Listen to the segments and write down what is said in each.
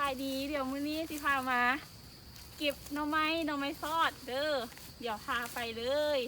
ສະບາຍດີ ດຽວມື້ນີ້ຊິພາມາເກັບໜໍ່ໄມ້ ໜໍ່ໄມ້ຊອດເດີ ດຽວພາໄປເລີຍ.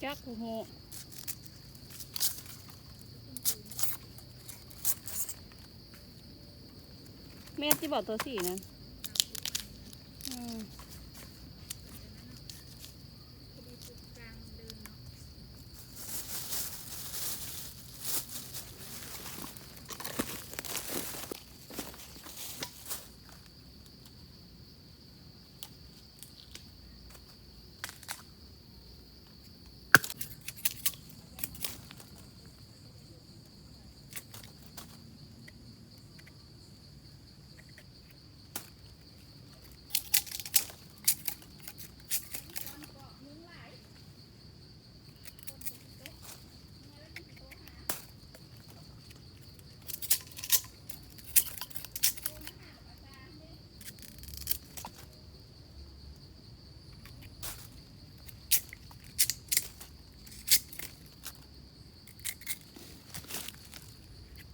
ຈັກ ບໍ່ຮູ້ ແມ່ນຕິບໍ່ ຕົວສີນັ້ນ? ອືມ.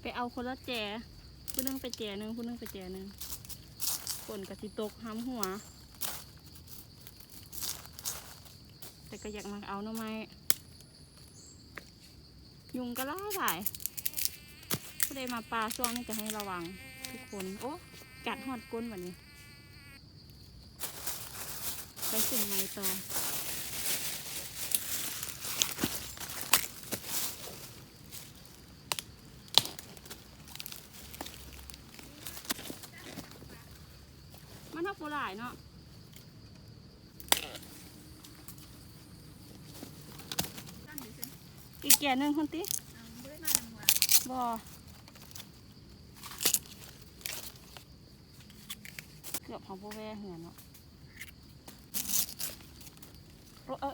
ໄປເອົາຄົນລະແຈ ຜູ້ໜຶ່ງໄປແຈໜຶ່ງ ຜູ້ໜຶ່ງໄປແຈໜຶ່ງ ຝົນກະຊິຕົກ ຫ້າມຫົວ ແຕ່ກະຢາກມາເອົາໜໍ່ໄມ້. ຍຸງກໍຫຼາຍໆ ຜູ້ໃດມາປ່າຊ່ວງນີ້ກໍໃຫ້ລະວັງທຸກຄົນ. ໂອ້ ກັດຮອດກົ້ນບັດນີ້ ໄປສຸມໄມ້ຕໍ່. ມັນເຮົາບໍ່ຫຼາຍເນາະ. ອີກແກ່ໜຶ່ງພຸ້ນຕິ? ບໍ່ ເກືອບເຮົາບໍ່ແວ່ເຮືອນເນາະ. ໂອ້ ເອີ.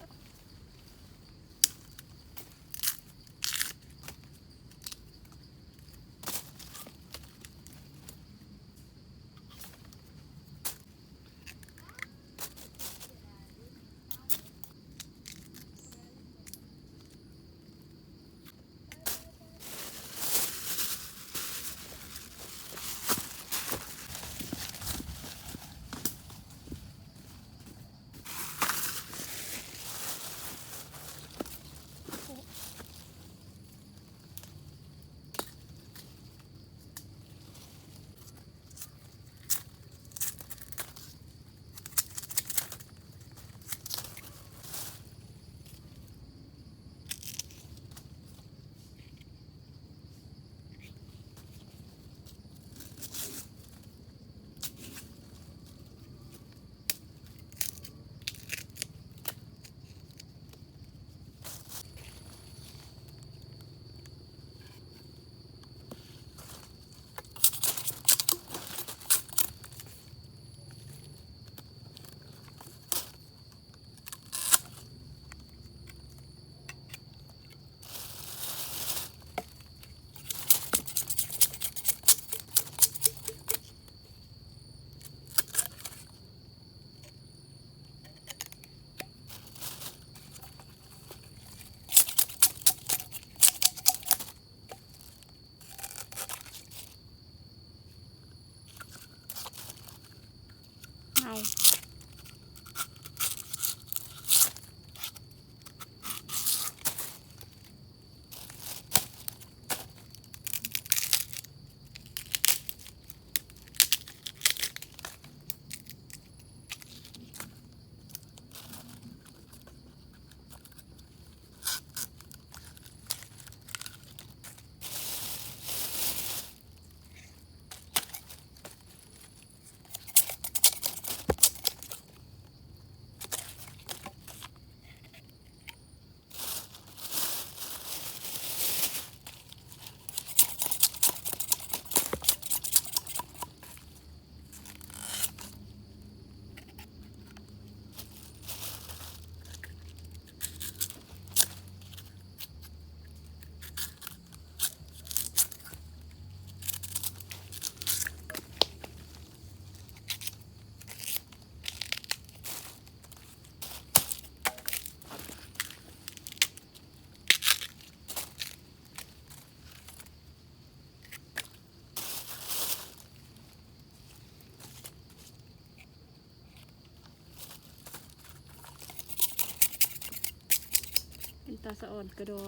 ຕາສະອອນກະດໍ.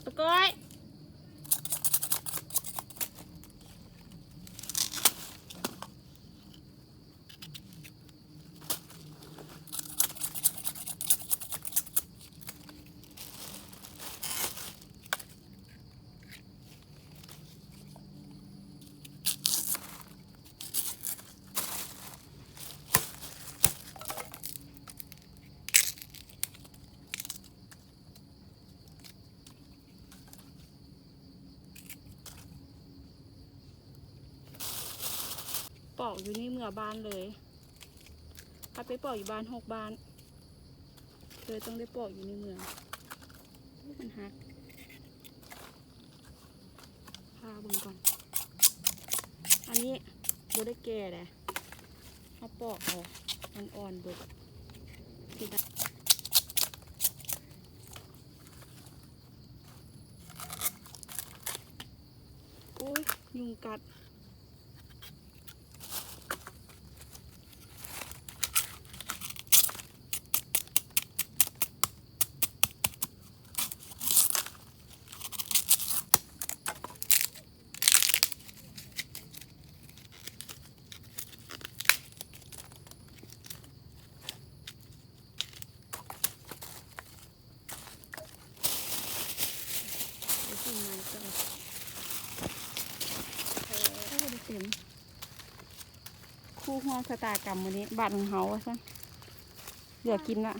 ປາກ້ອຍ ປອກຢູ່ໃນເມືອບ້ານເລີຍ. ຖ້າໄປປອກຢູ່ບ້ານ ຫົກບ້ານ ເລີຍຕ້ອງໄດ້ປອກຢູ່ໃນເມືອ. ມັນຫັກ ຜ່າເບິ່ງກ່ອນ. ອັນນີ້ບໍ່ໄດ້ແກ່ເດ້ ເຮົາປອກເອົາ ມັນອ່ອນເບິດ. ໂອ້ຍ ຍຸງກັດ. ຄູ່ຮ່ວມຊະຕາກຳມື້ນີ້ ບາດຂອງເຮົາວ່າຊັ້ນ ເຫຼືອກິນລະ.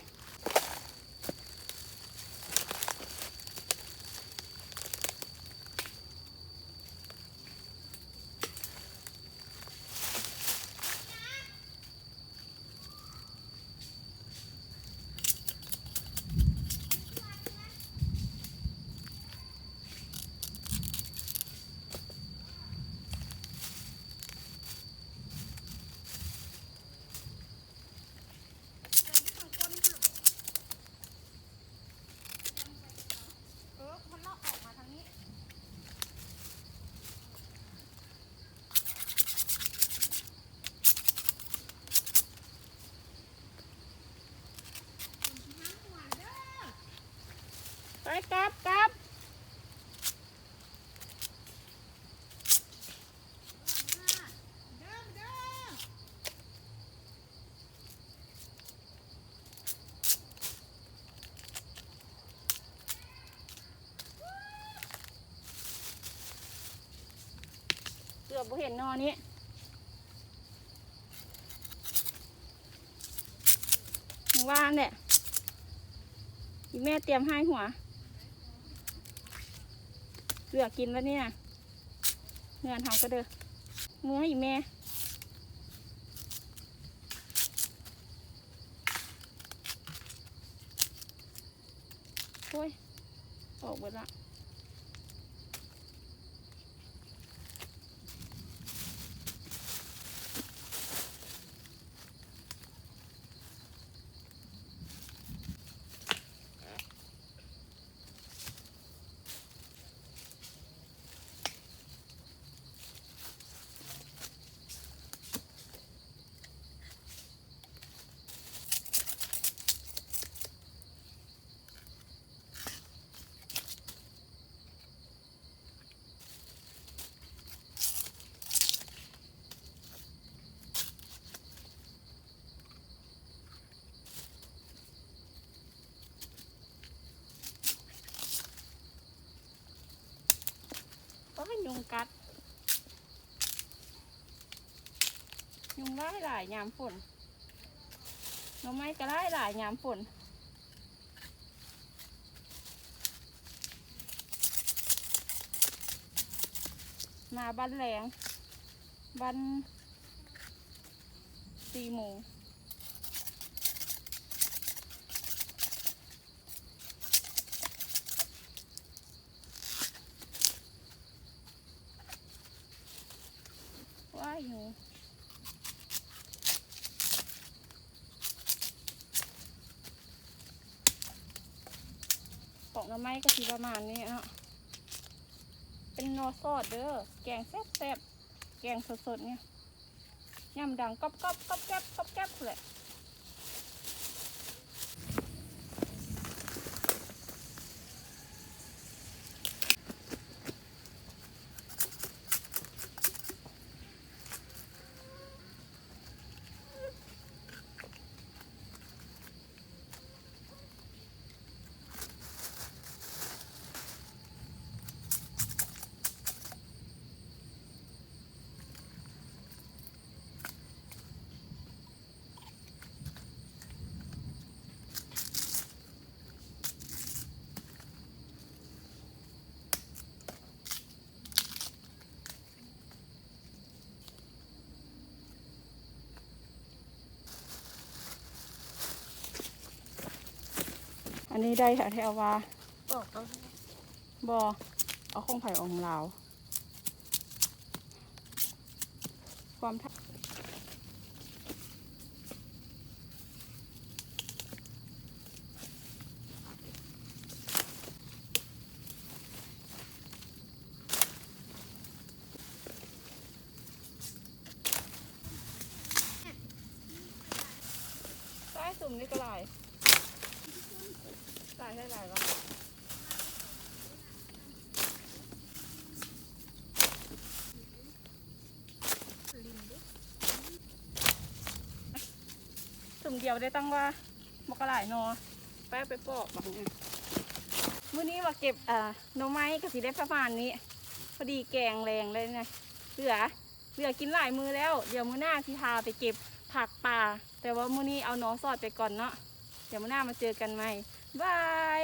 ໄປ ກັບ ກັບ. ເກືອບບໍ່ເຫັນໜໍ່ນີ້ ວາງແຫຼະ ອີແມ່ຕຽມໃຫ້ຫົວ ເຫຼືອກິນແລ້ວນີ້ນະ ເຮືອນເຮົາກະເດີ ເມືອໃຫ້ອີແມ່. ໂອ້ຍ ອອກເບິດລະ. ໂອ້ຍ ຍຸງກັດ ຍຸງຫຼາຍໆ ຍາມຝົນ ໜໍ່ໄມ້ກະຫຼາຍໆ ຍາມຝົນ. ມາບັນແລງ ບັນສີ່ໂມງ. ປອກໜໍ່ໄມ້ກໍຊິປະມານນີ້ເນາະ ເປັນໜໍ່ຊອດເດີ ແກງແຊບໆ ແກງສົດໆ ນີ້ ຍຳດັງກອບໆ ກອບແກັບ ກອບແກັບພຸ້ນແຫຼະ. ອັນນີ້ໄດ້ແທ້ໆ ວ່າ ປອກເອົາ ບໍ່ ເອົາຂອງໃຜອອກຂອງລາວ ຄວາມທະ ປາ ສຸມນີ້ກໍຫຼາຍ ຫຼາຍແທ້ ຫຼາຍວ່າ ສຸມດຽວໄດ້ຕັ້ງວ່າ ບັກຫຼາຍໜໍ່ ໄປເອົາໄປປອກບາດນີ້. ມື້ນີ້ມາເກັບ ອ່າ ໜໍ່ໄມ້ກໍຊິໄດ້ປະມານນີ້ ພໍດີແກງແລງເລີຍນະ ເຫຼືອ ເຫຼືອກິນຫຼາຍມື້ແລ້ວ. ດຽວມື້ໜ້າຊິພາໄປເກັບຜັກປ່າ ແຕ່ວ່າມື້ນີ້ເອົາໜໍ່ຊອດໄປກ່ອນເນາະ. ດຽວມື້ໜ້າມາເຈີກັນໃໝ່ ບາຍ.